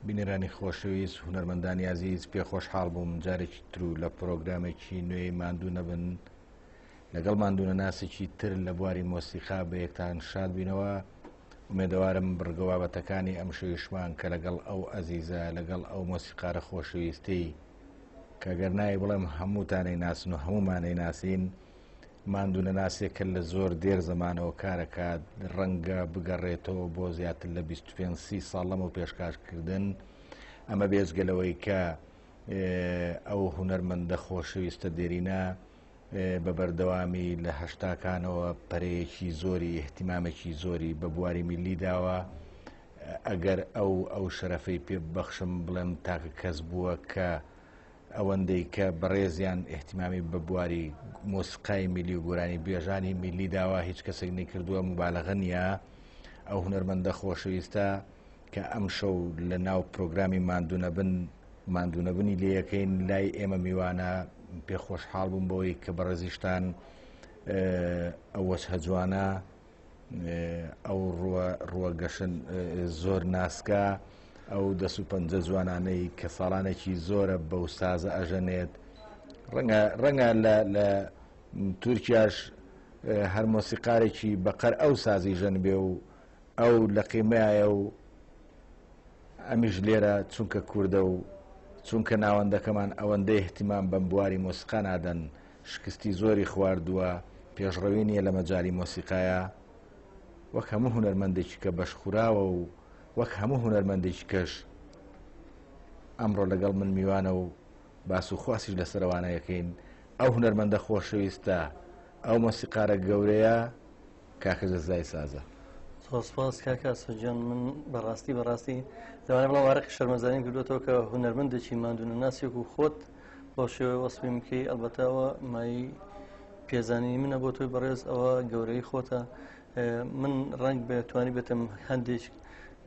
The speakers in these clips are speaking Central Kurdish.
بینەرانی خۆشەویست، هونەرمەندانی ئازیز، پێ خۆشحاڵ بووم جارێکی تر و لە پرۆگرامێکی نوێی ماندوو نەبن لەگەڵ ماندوونەناسێکی تر لە بواری مۆسیقا بە یەکتان شاد بینەوە. ئومێدەوارم بڕگە بابەتەکانی ئەم شەویشمان کە لەگەڵ ئەو ئەزیزە، لەگەڵ ئەو مۆسیقارە خۆشەویستەی کە گەر ناوی بڵێم هەمووتانەی ناسن و هەموومانەی ناسین، ماندوونەناسێکە لە زۆر دێر زەمانەوە کارەکات، ڕەنگە بگەڕێتەوە بۆ زیاتر لە 25 سی ساڵ لەمەو پێشکاشکردن. ئەمە بێجگە لەوەی کە ئەو هونەرمەندە خۆشەویستە دێرینە بە بەردەوامی لە هەشتاکانەوە پەرەیەکی زۆری ئیهتیمامێکی زۆری بە بواری میللی داوە. ئەگەر ئەو ئەو شەرەفەی پێ ببەخشم بڵێم تاکە کەس بووە کە ئەوەندەی کە بەڕێزیان ئیهتیمامی بە بواری مۆسیقای میلی و گۆرانی بێژانی میلی داوە هیچ کەسێک نەیکردووە، موبالەغە نییە. ئەو هونەرمەندە خۆشەویستە کە ئەمشەو لە ناو پرۆگرامی ماندوونەبن ماندوونەبنی لێیەکەین لای ئێمە میوانە. پێ خۆشحاڵ بووم بەوەی کە بەڕێزیشتان ئەو وەجهە جوانە، ئەو ڕووە ڕووە گەشن زۆر ناسکە، ئەو دەست و پەنجە جوانانەی کە ساڵانێکی زۆرە بەو سازە ئەژەنێت. ڕەنگە ڕەنگە لە لە تورکیاش هەر مۆسیقارێکی بەقەر ئەو سازی ژەن بێ و ئەو لە قیمەیە و ئەمیش لێرە چونکە کوردە و چونکە ناوەندەکەمان ئەوەندە اهتمام بەم بواری مۆسیقا نادەن، شکستی زۆری خواردووە، پێشڕەوی نییە لە مەجالی مۆسیقایا، وەک هەموو هونەرمەندێکی کە بەشخوراوە و وەک هەموو هونەرمەندێکی کەش ئەمڕۆ لەگەڵ من میوانە و باس و خواسیش لەسەر ئەوانە یەکەین. ئەو هونەرمەندە خۆشەویستە، ئەو مۆسیقارە گەورەیە، کاکە جەزای سازە. زۆر سپاس کاکە ئاسۆ گیان. من بەڕاستی بەڕاستی لەوانەیە بڵێم ئارەقی شەرمەزاریم کردوێتەوە کە هونەرمەندێکی ماندوونەناسی وەکو خۆت بەو شێوەیە وەسفیم بکەی. ئەلبەتە ئەوە مایەی پێزانینی منە بۆ تۆی بەڕێز، ئەوە گەورەی خۆتە. من ڕەنگ بێ توانی بێتم هەندێک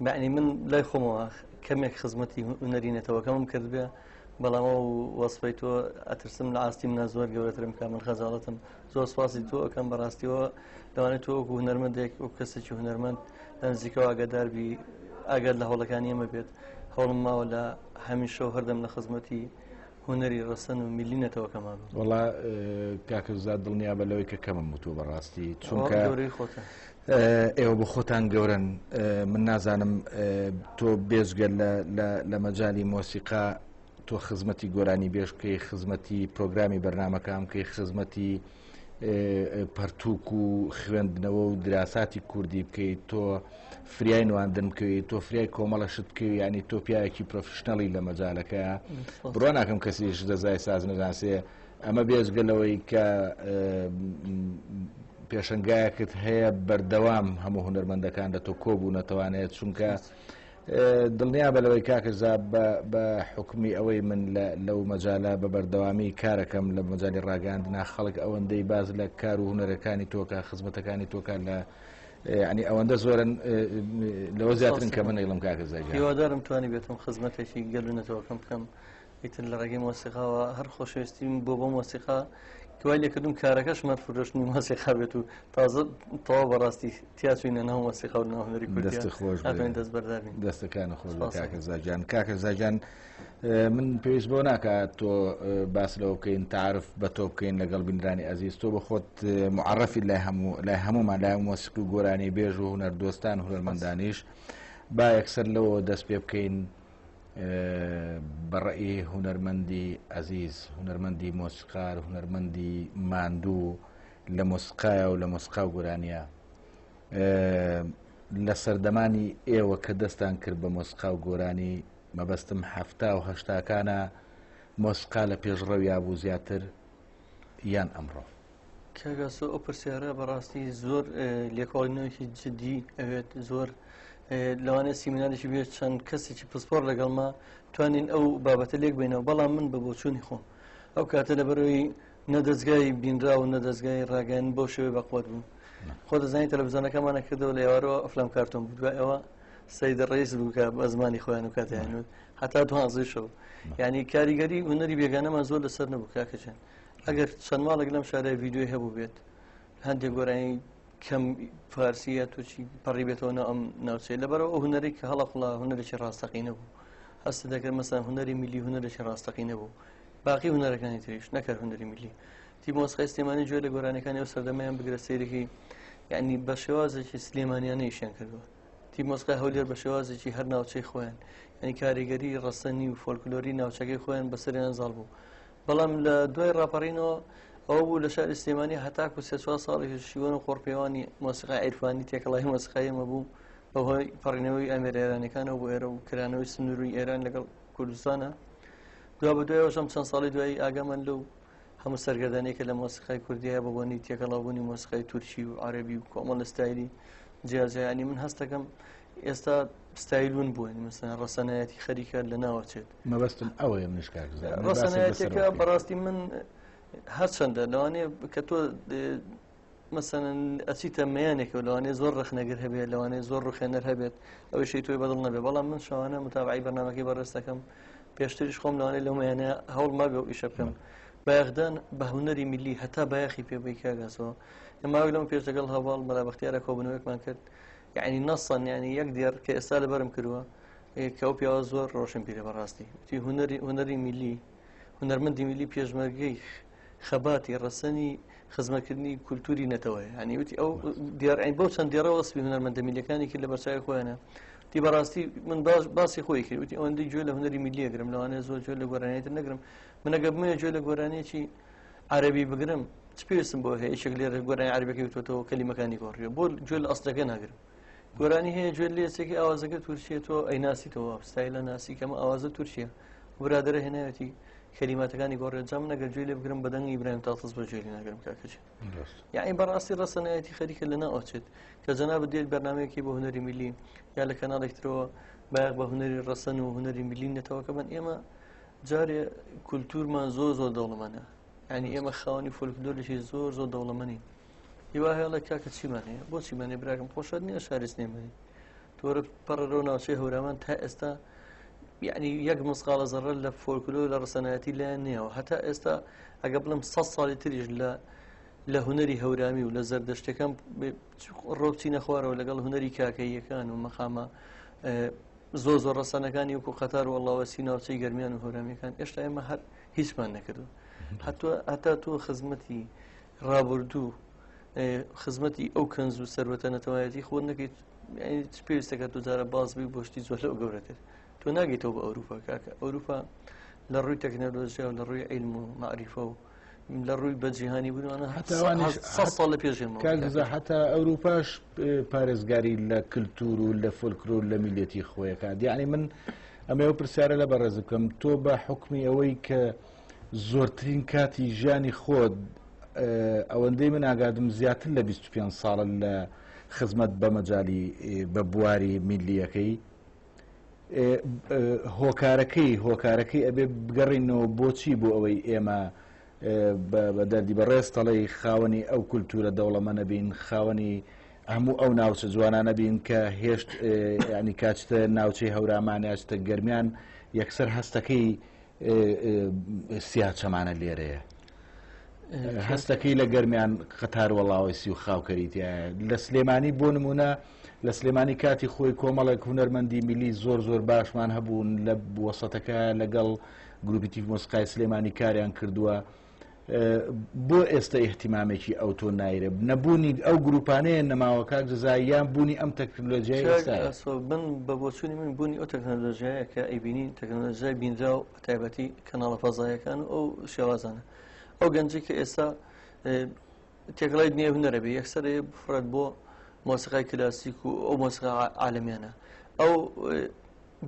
معنی من لای خۆمەوە کەمێک خزمەتی هونەری نەتەوەکەمم کردبێ، بەڵام ئەو وەسفەی تۆ ئەترسم لە ئاستی منە زۆر گەورەترم کە من خەجاڵەتم. زۆر سپاسی تۆ ئەکەم بەڕاستیەوە. لەوانەیە تۆ وەکو هونەرمەندێک، وەکو کەسێکی هونەرمەند لە نزیکەوە ئاگادار بی، ئاگات لە هەوڵەکانی ئێمە بێت. هەوڵم ماوە لە هەمیشە و هەردەم لە خزمەتی هونەری ڕەسەن و میللی نەتەوەکەمان بم. وەڵا کاکە زاد دڵنیابە لەوەی کە کەمم وتووە بەڕاستی، چونکە گەورەی خۆتە. ئێوە بۆ خۆتان گەورەن. من نازانم تۆ بێجگە لە مەجالی مۆسیقا تۆ خزمەتی گۆرانی بێژ بکەی، خزمەتی پرۆگرامی بەرنامەکان بکەی، خزمەتی پەرتوک و خوێندنەوە و دراساتی کوردی بکەیت، تۆ فریای نواندن بکەویت، تۆ فریای کۆمەڵە شت بکەوی، ینی تۆ پیاوێکی professional ی لە مەجالەکەیە. بڕوا ناکەم کەسیش دەزای ساز نەناسێ. ئەمە بێجگە لەوەی کە پێشەنگایەکت هەیە بەردەوام هەموو هونەرمەندەکان لە تۆ کۆبوونەتەوانەیە، چونکە دڵنیابە لەوەی کاکە زا بە حوکمی ئەوەی من لەو مەجالە بە بەردەوامی کارەکەم لە مەجالی ڕاگەیاندنا، خەڵک ئەوەندەی باز لە کار و هونەرەکانی تۆکە، خزمەتەکانی تۆکە لە ینی ئەوەندە زۆرن لەوە زیاترن کە من ئەیڵم کاکە زا گیان. هیوادارم توانی بێتم خزمەتێکی گەل و نەتەوەکەم بکەم. ئیتر لە ڕێگەی مۆسیقاوە هەر خۆشەویستیم بۆ بۆ مۆسیقا دوای لێکردم کارەکەش مەر فرۆشتنی مۆسیقا بێت و تازە تەواو بەڕاستی تیاچوینە ناو مۆسیقا و ناو هونەری کوردی. دەست خۆش بێ. ناتوانین دەست بەردار بین. دەستەکانت خۆش بێ سپاس. کاکە زاگیان. کاکە زاگیان من پێویست بۆ ناکات تۆ باس لەوە بکەین، تعارف بە تۆ بکەین لەگەڵ بینرانی ئەزیز. تۆ بە خۆت معرفی لای هەموو، لای هەموومان، لای مۆسیقی و گۆرانی بێژ و هونەر دۆستان و هونەرمەندانیش. با یەکسەر لەوە دەست پێ بکەین. بە ڕەئی هونەرمەندی ئەزیز، هونەرمەندی مۆسیقار، هونەرمەندی ماندوو لە مۆسیقایە و لە مۆسیقا و گۆرانیە، لە سەردەمانی ئێوە کە دەستان کرد بە مۆسیقا و گۆرانی، مەبەستم 70 و هەشتاکانە، مۆسیقا لە پێشڕەویا بوو زیاتر یان ئەمڕۆ؟ کاک ئاسۆ ئەو پرسیارە بەڕاستی زۆر لێکۆڵینەوەیەکی جدی ئەوێت، زۆر لەوانەیە سیمینارێکی بێت چەند کەسێکی پسپۆر لەگەڵما توانین ئەو بابەتە لێک بینەوە. بەڵام من بە بۆچوونی خۆم ئەو کاتە لەبەرەوەی نە دەستگای بینرا و نە دەستگای ڕاگەیان بەو شێوەی بەقوت بوو. خۆ دەزانی تەلەڤزیۆنەکەمانە کردەوە لە ئێوارەوە ئەفلام کارتۆن بوو، دوای ئەوە سەید ڕئیس بوو کە بە زمانی خۆیان و کاتیان وت هەتا دوانزەی شەو. یعنی کاریگەری هونەری بێگانەمان زۆر لەسەر نەبوو کاکە جان. ئەگەر چەند ماڵێک لەم شارە ڤیدیۆی هەبوو بێت، هەندێک گۆرانی کەم فارسیە تورکی پەڕی بێتەوە ناو ئەم ناوچەیە، لەبەرەوە ئەو هونەری کە هەڵەقوڵا هونەرێکی ڕاستەقینە بوو. هەست دەکرد مەسەن هونەری میلی هونەرێکی ڕاستەقینە بوو باقی هونەرەکانی تریش نەکەر هونەری میلی تی مۆسیقای سلێمانی گوێ لە گۆرانیەکانی ئەو سەردەمەیان بگرە سەیرێکی یعنی بە شێوازێکی سلێمانیانە ئیشیان کردووە تی مۆسیقای هەولێر بە شێوازێکی هەر ناوچەی خۆیان یعنی کاریگەری ڕەسەنی و فۆلکلۆری ناوچەکەی خۆیان بەسەریان زاڵ بوو بەڵام لە دوای ڕاپەڕینەوە ئەوە بوو لە شاری سلێمانی هەتاکو سێ چوار ساڵی شیوەن و قۆڕپێوانی مۆسیقای عیرفانی تێکەڵای مۆسیقای ئێمە بوو بەهۆی پەڕینەوەی ئامێرە ئێرانەکانەوە بۆ ئێرە و کرانەوەی سنووری ئێران لەگەڵ کوردستانە دوا بە دوای ئەوشم چەند ساڵی دوایی ئاگامان لەو هەموو سەرگەردانەی کە لە مۆسیقای کوردی هەیە بە بۆنەی تێکەڵاوبوونی مۆسیقای تورکی و عەرەبی و کۆمەڵە ستایلی جیاجیا یعنی من هەستەکەم ئێستا ستایل ون بووە یعنی مەسەلەن ڕەسەنایەتی خەریکە لە ناوە چێت. مەبەستم ئەوەیە منیش کاک زا من باسێک لەسەر ڕەسەنایەتیەکە ئەوە بکەین. بەڕاستی من هەرچەندە لەوانەیە کە تۆ مەسەلەن ئەچیتە مەیانێکەوە لەوانەیە زۆر ڕەخنەگر هەبێت لەوانەیە زۆر ڕوخێنەر هەبێت ئەوەیشی تۆی بەدڵ نەبێت بەڵام من شەوانە متابعی بەرنامەکەی بەڕێز دەکەم پێشتریش خۆم لەوانەیە لەو مەیانە هەوڵ مابێ و ئیشە بکەم بایەخدان بە هونەری میللی هەتا بایەخی پێ بەی کاک ئاسۆ ماوەی لەم پێش لەگەڵ هەواڵ مەلا بەختیارە کۆبوونەوەیەکمان کرد یعنی نەسەن یعنی یەک دێڕ کە ئێستا لەبەرم کردووە کە ئەو پیاوە زۆر ڕۆشنبیرە بەڕاستی وتی هونەری هونەری میللی هونەرمەندی میللی پێشمەرگەی خەباتی ڕەسەنی خزمەتکردنی کولتوری نەتەوەیە یعنی وتی ئەو دیار عین بەو چەند دێڕە وەسفی هونەرمەندە میللیەکانی کرد لە بەرچاوی خۆیانە وتی بەڕاستی من باش باسی خۆی کرد وتی ئەوەندەی گوێ لە هونەری میللی ئەگرم لەوانەیە زۆر گوێ لە گۆرانیی تر نەگرم من ئەگەر بمەوێ گوێ لە گۆرانییەکی عەرەبی بگرم چ پێویستم بۆ هەیە یەکێک لێرە گۆرانی عەرەبیەکەی وتۆتەوە کەلیمەکانی گۆڕیوە بۆ گوێ لە ئەسڵەکە ناگرم گۆرانی هەیە گوێ لێ چێکی ئاوازەکە تورکیە تۆ ئەیناسیتەوە ستایلە ناسی کەمە ئاوازە تورکیە برادەرە هێناوێتی کەلیماتەکانی گۆڕێ جا من ئەگەر گوێی لێ بگرم بە دەنگی ئیبراهیم تاتڵس بە گوێی لێ ناگرم کاکە جیان یعنی بەڕاستی ڕەسەنایەتی خەریکە لە ناو ئەچێت کە جەنابت دێت بەرنمەیەکی بۆ هونەری میلی یا لە کەناڵێک ترەوە بایەخ بە هونەری ڕەسەن و هونەری میلی نەتەوەکە بن ئێمە جارێ کولتورمان زۆر زۆر دەوڵەمەنە یعنی ئێمە خاوەنی فۆلکلۆرێکی زۆر زۆر دەوڵەمەنین هیوا هێڵە کاکە چیمان هەیە بۆچیمان هەیە براکەم خۆشت نییە شاری سلێمانی تۆرە پەڕەرەوە ناوچەی هەورامان تا ئێستا یعنی یەک مسقاڵە زەڕە لە فۆلکلۆر لە ڕسەنایەتی لایەن نییەوە هەتا ئێستا ئەگە بڵم سە ساڵی تریش لە لە هونەری هەورامی و لە زەردەشتەکان ڕۆبچینە خوارەوە لەگەڵ هونەری کاکەییەکان و مەقامە زۆر زۆر ڕەسەنەکانی وەکو قەتار و ئەڵاوەسی ناوچەی گەرمیان و هەورامیەکان ئێشتا ئێمە هەر هیچمان نەکردو هەتا تۆ خزمەتی ڕابردوو خزمەتی ئەو کەنز و سەروەتە نەتەوایەتی خۆت نەکەیت چ پێویستەکە تۆ جارە باز بی بۆ شتی زۆر لەو گەورەتر تۆ ناگەیتەوە بە ئەوروپا کاکە ئەوروپا لە ڕووی تەکنەلۆژیا و لە ڕووی عیلم و مەعریفە و لە ڕووی بە جیهانی بوونوانە هەتا ساڵ لە پێش حتا ئەوروپاش پارێزگاری لە کللتور و لە فۆلکلۆر لە میلەتی خۆیەکات یعنی من ئەمەوە پرسیارە لە بەڕێز بکەم تۆ بە حکمی ئەوەی کە زۆرترین کاتی ژیانی خۆت ئەوەندەی من ئاگادم زیاتر لە 25 ساڵە لە خزمەت بە مەجای بە بواری میلیەکەی هۆکارەکەی هۆکارەکەی ئەبێ بگەڕینەوە بۆچی بۆ ئەوەی ئێمە بە دەردی بەڕێز تەڵەی خاوەنی ئەو کولتورە دەوڵەمەنە بین خاوەنی هەموو ئەو ناوچە جوانانە بین کە هێشت ینی کاچتە ناوچەی هەورامان یاچتە گەرمیان یەکسەر هەستەکەی سیاچەمانە لێرەیە هەستەکەی لە گەرمیان قەتار وەڵاوەی سی و خاوکەری تایە لە سلێمانی بۆ نمونە لە سلێمانی کاتی خۆی کۆمەڵێک هونەرمەندی میلی زۆر زۆر باشمان هەبوون لە وەسەتەکە لەگەڵ گروپی تیف مۆسیقای سلێمانی کاریان کردووە بۆ ئێستا ئیهتیمامێکی ئەوتۆ نایرێ نەبوونی ئەو گروپانەیە نەماوە کاک جەزا یان بوونی ئەم تەکنەلۆژیای ئێستایە؟ ئاسۆ من بە بۆچوونی من بوونی ئەو تەکنەلۆژیایە کە ئەیبینی تەکنەلۆژیای بینراو بە تایبەتی کەناڵە فەزایەکان و ئەو شێوازانە ئەو گەنجی کە ئێستا تێکەڵای دنیای هونەرە بێ یەکسەر بفڕێت بۆ مۆسیقای کلاسیک و ئەو مۆسیقا عالەمیانە ئەو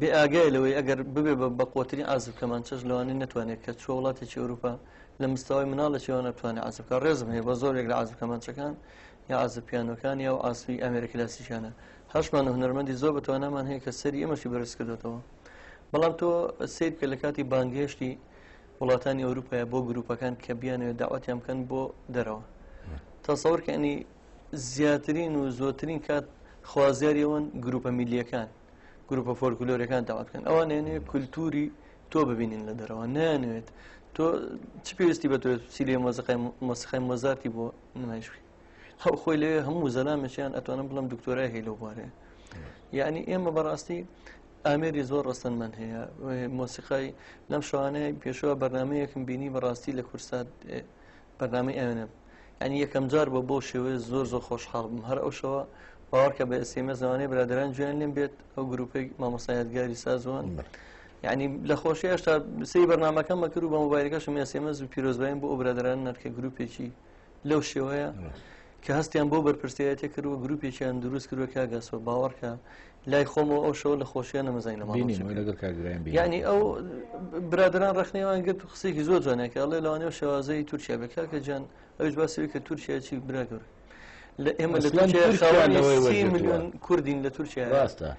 بێ ئاگایە لەوەی ئەگەر ببێ بە بەقوەترین عازف کەمانچەش لەوانەیە نەتوانێت کە چووە وڵاتێکی ئەوروپا لە مستەوای مناڵێکی وانە بتوانێت عازف بکات ڕێزم هەیە بە زۆرێک لە عازف کەمانچەکان یا عازف پیانۆکان یا عازفی ئامێرە کلاسیکیانە هەشمان هونەرمەندی زۆر بەتوانامان هەیە کە سەری ئێمەشی بەرز کردوێتەوە بەڵام تۆ سیر بکە لە کاتی بانگهێشتی وڵاتانی ئەوروپایە بۆ گروپەکان کە بیانەوێت داوەتیان بکەن بۆ دەرەوە تەسەور کە ئەنی زیاترین و زۆرترین کات خوازیاری ئەوەن گروپە میلیەکان گروپە فۆلکلۆرەکان داوات بکەن ئەوان نێنێ کولتوری تۆ ببینین لە دەرەوە نانوێت تۆ چ پێویستی بە تۆ چی لێ مۆزیقای مۆسیقای مۆزارتی بۆ نمایش بکەی هەو خۆی لێ هەموو زەلامێکیان ئەتوانم بڵم دکتۆرای هەیە لەو بوارەیە یعنی ئێمە بەڕاستی ئامێری زۆر ڕەسەنمان هەیە مۆسیقای لەم شەوانەیە پێشەوە بەرنمەیەکم بینی بەڕاستی لە کورسات بەرنامەی ئەوێنە یعنی یەکەم جار بۆ بۆ شێوەیە زۆر زۆر خۆشحاڵ بووم هەر ئەو شەوە باوەڕکە بە SMS لەوانەیە برادران گوێیان لێم بێت ئەو گروپەی مامۆستا یادگاری سازوان یعنی لە خۆشی هێشتا سەی بەرنامەکەم کرد و بە مۆبایلەکەشم SMS و پیرۆزباییم بۆ ئەو برادران نرد کە گروپێکی لەو شێوەیە کە هەستیان بۆ بەرپرسیارەتی کردووە گروپێکیان دروست کردووە کاک ئاسۆ باوەڕکە لای خۆمەوە ئەو شەوە لە خۆشیان نەمەزانین لە ماڵەوە چی بینیم لەگەڵ کاک برایم بینیم. یعنی ئەو برادران ڕەخنەیان گرت و قسەیەکی زۆر جوانە کە ئەڵێ لەوانەیە ئەو شێوازەی تورکیا بێ کاکە جان ئەویش باسی ئەوەی کە تورکیا چی برا گەورە لە ئێمە لە ئەسڵەن تورکیا تورکیا خاوەنی لەوەی 30 وەرگرتووە. ملیۆن کوردین لە تورکیا ڕاستە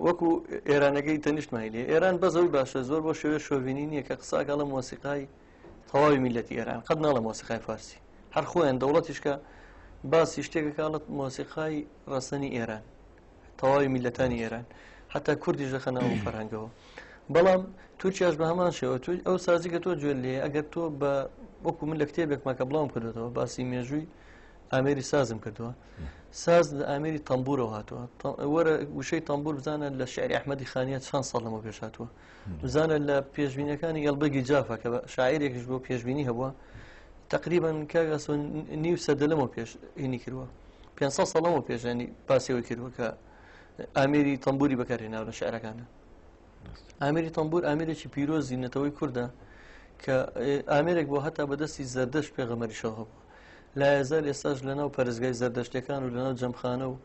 وەکو ئێرانەکەی تەنیشتمانی لێ ئێران بەس ئەوی باشە زۆر بۆ شێوەی شۆڤینی نییە کە قسە ئەکا ئەڵێ مۆسیقای تەواوی میلەتی ئێران قەت ناڵێ مۆسیقای فارسی هەر خۆیان دەوڵەتیش کە باسی شتێکە کاڵت مۆسیقای ڕەسەنی ئێران تەواوی میلەتانی ئێران حتا کوردیش دەخەنە ئەو فەرهەنگەوە بەڵام تورکیاش بە هەمان شێوە تو ئەو سازی کە تۆ گوێ لێ ئەگەر تۆ بە وەکو من لە کتێبێکما کە بڵاوم کردوێتەوە باسی مێژووی ئامێری سازم کردووە ساز لە ئامێری تەمبورەوە هاتووە وەرە وشەی تەمبور بزانە لە شعری ئەحمەدی خانیە چەند ساڵ لەمە پێش هاتووە بزانە لە پێشبینەکانی ئێڵبەگی جافە کە شاعیرێکیش بۆ پێشبینی هەبووە تقریبا کاک ئاسۆ نیو سەدە لەمە پێش هینی کردووە 500 ساڵ لەمە پێش ینی باسیەوەی کردووە کە ئامێری تەمبوری بەکارهێناوە لە شعرەکانە ئامێری تەمبور ئامێرێکی پیرۆزی نەتەوەی کوردە کە ئامێرێک بۆ هەتا بەدەستی زەردەشت پێغەمەریشەوە هەبوو لایەزال ئێستاش لەناو پەرستگای زەردەشتەکان و لەناو جەمخانە و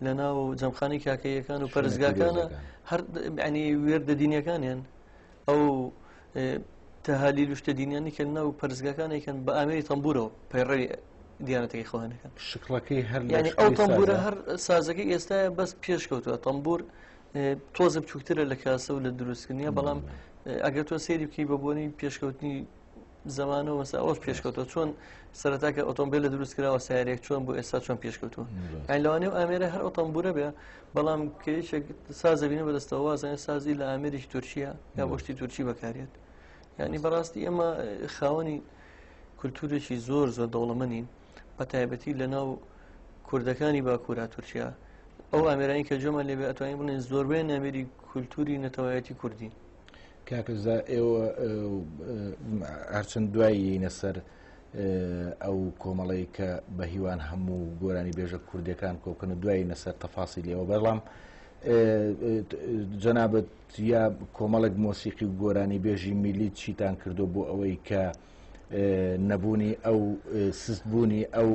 لەناو جەمخانی کاکەیەکان و پەرستگاکانە هەر ینی وێردە دینیەکانیان ئەو تەهالیل و شتە دینیانی کە ناو پەرستگاکانێکن بە ئامێری تەمبورەوە پەیڕەوی دیانەتەکەی خۆیانەکەن شکڵەکەی هەر یعنی ئەو تەمبورە هەر سازەکەی ئێستا بەس پێش کەوتووە تەمبور تۆزە بچووکترە لە کاسە و لە دروستکردنیە بەڵام ئەگەر تۆ سەیری بکەی بە بۆنی پێشکەوتنی زەمانەوە مەسا ئەوەش پێشکەوتووە چۆن سەرەتا کە ئۆتۆمبیل لە دروست کراوە سیارێک چۆن بۆ ئێستا چۆن پێشکەوتووە یان لەوانەیە ئەو ئامێرە هەر ئەو تەمبورە بێ بەڵام کە یەکێک سازە بینە بەدەستەوە وازانێ سازی لە ئامێرێکی تورکیە یا بۆ شتی تورکی بەکارێت یعنی بەڕاستی ئێمە خاوەنی کولتورێکی زۆر زۆر دەوڵەمەنین بە تایبەتی لە ناو کوردەکانی باکوورا تورکیا ئەو ئامێرانی کە جۆمان لێبێ ئەتوانین بڵێن زۆربەی ئامێری کولتوری نەتەوایەتی کوردین کاک رزا ئێوە هەرچەند دوای یینە سەر ئەو کۆمەڵەی کە بە هیوان هەموو گۆرانی بێژە کوردەکان کۆکەن و دوای نەسەر تەفاسی لێوە بەڵام جەنابەت یا کۆمەڵێک مۆسیقی و گۆرانی بێژی میلی چیتان کردو بۆ ئەوەی کە نەبوونی ئەو سستبوونی ئەو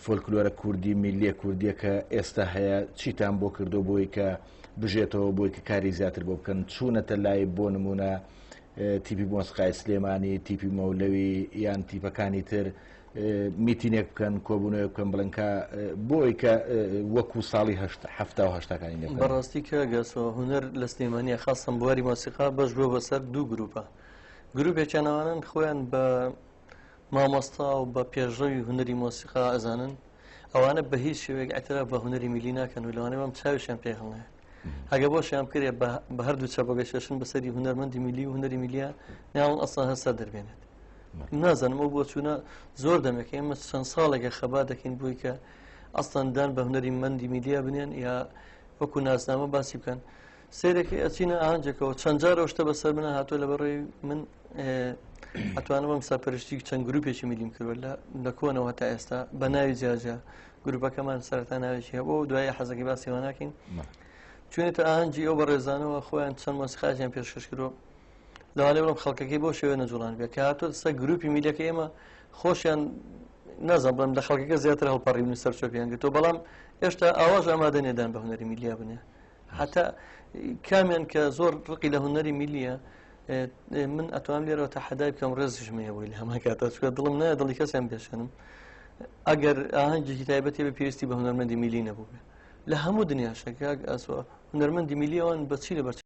فۆلکلۆرە کوردی میلیە کوردیە کە ئێستا هەیە چیتان بۆ کردو بۆی کە بژێتەوە بۆی کە کاری زیاتر بۆ بکەن چوونەتە لای بۆ نمونە تیپی مۆسیقای سلێمانی تیپی مەولەوی یان تیپەکانی تر میتینێک بکەن کۆبوونەوە بکەن بڵێن کە بۆی کە وەکو ساڵی هەفتا و هەشتاکانی لێ بکەن. بەڕاستی کاک ئاسۆ هونەر لە سلێمانیە خاصەن بواری مۆسیقا بەش بووە بەسەر دوو گروپە گروپێکیان ئەوانەن خۆیان بە مامۆستا و بە پێشڕەوی هونەری مۆسیقا ئەزانن ئەوانە بە هیچ شێوەیەک اعتراف بە هونەری میلی ناکەن و لەوانەیە بەم چاویشیان پێ هەڵنایەت ئەگە بۆشیان بکرێ بە هەردوو چەپۆکە شەشن بەسەری هونەرمەندی میلی و هونەری میلیە ناڵن ئەسڵا هەر سەر دەربێنێت نازانم ئەو بۆچوونە زۆر دەمێکە ئێمە چەند ساڵێکە خەبات دەکەین بۆی کە ئەسڵەن دان بە هونەری مەندی میلیا بنێن یا وەکو ناسنامە باسی بکەن سەیرەکەی ئەچینە ئاهەنگێکەوە چەند جار ئەو شتە بەسەر منە هاتووە لە بەڕێی من ئەتوانم بم سەرپەرشتی چەند گروپێکی میلیم کردوە لە کۆنەوە تا ئێستا بە ناوی جیاجیا گروپەکەمان سەرەتا ناوێکی هەبوو و دوای حەزەکەی باسی وە ناکەین چوینەتە ئاهەنگی ئەو بەڕێزانەوە خۆیان چەند مۆسیقاجیان پێشکەش کردووە لەوانەیە بڵێم خەڵکەکەی بۆ شێوە نەجوڵان بێ کە هاتووە سەر گروپی میلەکە ئێمە خۆشیان نازانم بڵێم لە خەڵکەکە زیاتر هەڵپەڕیون و سەرچۆپیان گرتووە بەڵام هێشتا ئاواش ئامادە نێدان بە هونەری میلیا بنێ هەتا کامیان کە زۆر ڕقی لە هونەری میلیە من ئەتوانم لێرەوە تەحەدای بکەم ڕێزیشم هەیە بۆی لە هەمان کاتا چونکە دڵم نایە دڵی کەسیان بێشێنم ئەگەر ئاهەنگێکی تایبەتی بە پێویستی بە هونەرمەندی میلی نەبوو بێ لە هەموو دنیاشە کاک ئاسۆ هونەرمەندی میلیەوان بەچی لە بەرچ.